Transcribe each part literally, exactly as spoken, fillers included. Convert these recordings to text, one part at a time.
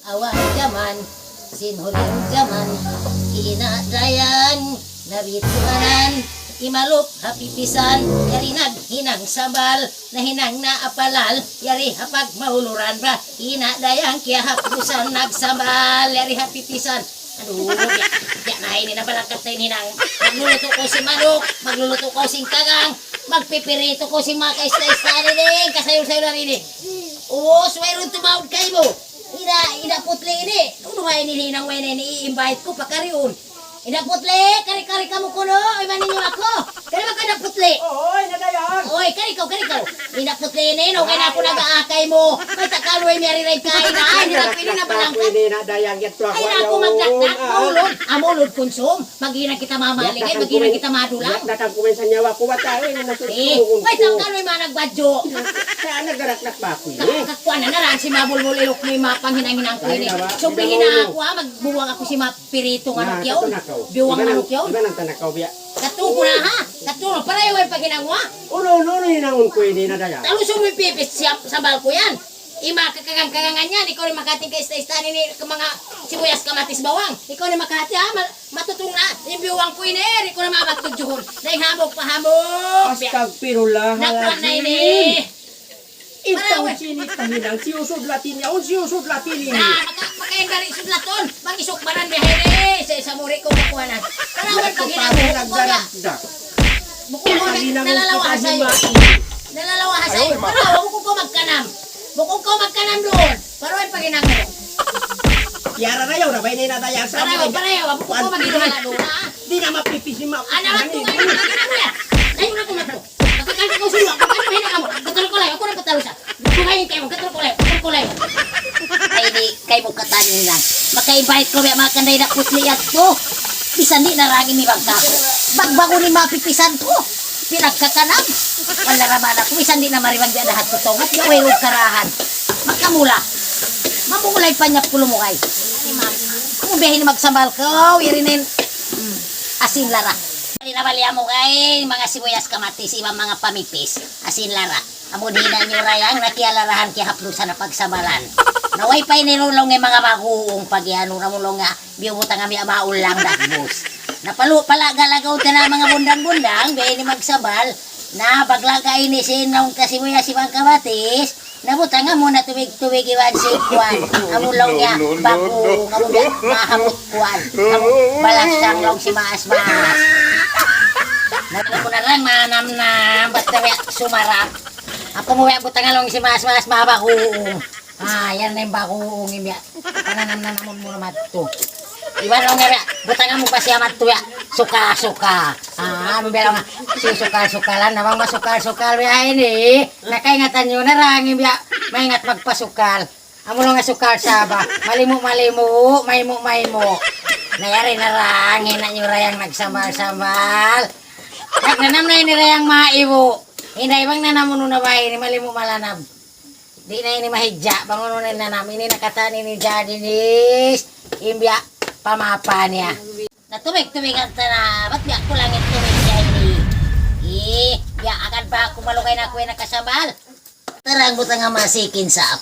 Awal jaman, sin huling jaman, ina' dayang, nabituanan, imalup ha pipisan, yari naghinang sambal, nahinang na apalal, yari ha pagmauluran ba, ina' dayang kiyahapdusan nagsambal, yari ha pipisan. Aduh, biya', biya' na ini nabalangkat na in hinang. Magluluto kaw sin manuk, magluluto kaw sin kagang, magpipirito kaw sin manga kaista-ista ini, kasayul-sayulan ini. Ubus, wayruun tumaud kaymu. Ina', Ina' Putli ini. Unu ba ini hinang way na ini, i-invite ku pa kariun. Ina' Putli, kari-kari kamu kunu', iban ninyo aku. Kari ba kaw, Ina' Putli? Oy, na dayan. Oy, kari kaw, kari kaw. Ina' Putli ini, no, kaya na aku nag-aakay mu. Mayta' kaw luy miyari rin kain, ay, hindi na pwede na balangkat. Ini na dayan, yadtu aku. Ay, na aku ayaw, maglakdak, ah. Maulud. Ah, maulud kunsum. Maghinang kita mamali, maghinang kita madula. Dakan ku man sa nyawa ku, wata, eh, na. Eh, nasusungun ku. Mayta' kaw luy manga nagbadju'. Kaya nagdarakdak ba aku ini? Ka-, kakuan na, naraan sin mabulbul iluk mu, in manga panghinang-hinang ku ini. Ay, nawa, sublihin na aku, ha, magbuwang aku sin manga pirito manuk yaun. Biwang manuk yaun. Iban ang tanakaw, biya'. Katu' ku na, ha? Katu' na, para yaun in paghinang mu, ha? Unu, unu, unu hinangun ku ini, na dayan? Talusun mu in pipis, sambal ku yan. In manga kakagang-kagangan yan, ikaw in makahati kaista-ista ini, ka manga sibuyas, kamatis, bawang. Ikaw in makahati, ha? Ma-, matutung na, in biwang ku ini, ikaw in mabagtudjuhun. Dayng hambuuk pa hambuuk. Astagfirullahaladzim. Nakuan na ini. Ikaw, sini tahinang, siyusudlatin yaun, siyusudlatin ini. Na, maka-, makain dari sudlaton, bang isuk baran biya' ini, sa, sa muri ku kakuanan. Para way paghinang mu, bukun ko na, bukun ko na, nalalawa ha sayu. Nalalawa ha sayu. Para, bukun ko magkanam. Bukun ko magkanam duun. Para way paghinang mu. Yara na yaun, na ba ini na dayan sa amin? Para, para yaun, bukun ko maghinang duun, ha? Di' na mapipis ni ma-, anak, ano, maghinang mu yan. Ayaw na ku magtu. Pagkakanta kaw sulu, pagkakanta kaw hinang mu. Gatal ku layu, aku na patalusa. Kumain kayu, gatal ku layu, gatal ku layu. Ay, di', kaymu katan ini lang. Maka-invite ku biya' makan dayn ha Putli yadtu. Bisan di' na rangin ni bangka ku. Bagbagu ni mapipisan ku. Pinagkakanam. Wala' ra man aku. Bisan di' na mariban biya' da ha tutungat. Biya' way rug karahan. Makamula. Mamulay panyap ku lumugay. Amu biya' ini magsambal kaw, irinin. Hmm. Asin lara. Di' na bali amu kay manga sibuyas, kamatis, iban manga pamipis. Asin lara. Amu di' na niyu rayang na kiyalarahan, kiyahaplusan na pagsambalan. Na way pa ini laung in manga baguung pag-iyanun, amu laung nga, biyu butang amu ya maulang dagbus. Na palu-, palaga-lagaw ta na manga bundang-bundang, biya' ini magsambal. Na paglaga ini sin laung ta sibuyas iban kamatis, na butang amu na tubig-tubig iban sin kuwan. Amu laung niya, baguung, amu niya, mahamut kuwan. Amu, balasang laung sin maas-maas. Na amu na lang, manamnam, bat na biya' sumarap. Amu biya' butang laung sin maas-maas, mabaguung. Ah, yan na in baguung, in biya'. Pananam-nanamun mu na madtu. Iban laung niya biya', butang amu pa siya madtu biya'. Sukal-sukal. Ah, amu biya' laung nga, sukal-sukalan, na bang masukal-sukal biya' ini. Na kaingatan niyu na rangin biya', maingat magpasukal. Amu laung nga sukal Sabah. Malimu'-malimu', maimu'-maimu'. Na yari na rangin na niyu rayang nagsambal-sambal. Nagnanam na ini rayang maibu'. Hinday bang nanamun na ba ini, malimu' malanab. Di' na ini mahidja', bang unu na in nanam. Ini na katan ini jadi nis, in biya' pamapa niya. Na tubig-tubigan ta na, bat biya' kulang in tubig niya ini. Eh, biya' agad ba aku malugay na aku in nakasambal. Tarang butang amu masikin sap.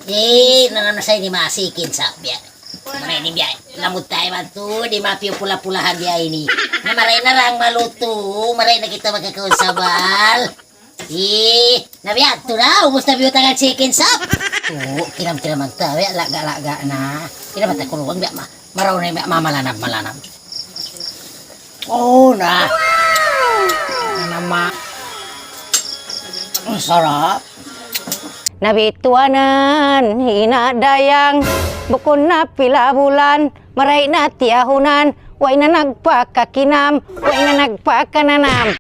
Eh, nanam na sa ini masikin sap, biya'. Mara ini biya', lamud tayo man tu, di' mapiyu pula-pulahan biya' ini. Na mara ini na rang malutu, mara ini na kita magkakaun sambal. Eh, na biya' tu na, ubus na biyu tangan chicken sap. Oo, kinam-kinam man ta, biya' laga-laga na. Kinam man ta kuluwang, biya' ma-, maraw na, biya' mamalanab-malanab. Oo na. Ano ma-, ang sarap. Nabituanan, ina' dayang, bukun na pila bulan, maray na tiyahunan, way na nagpakakinam, way na nagpakananam.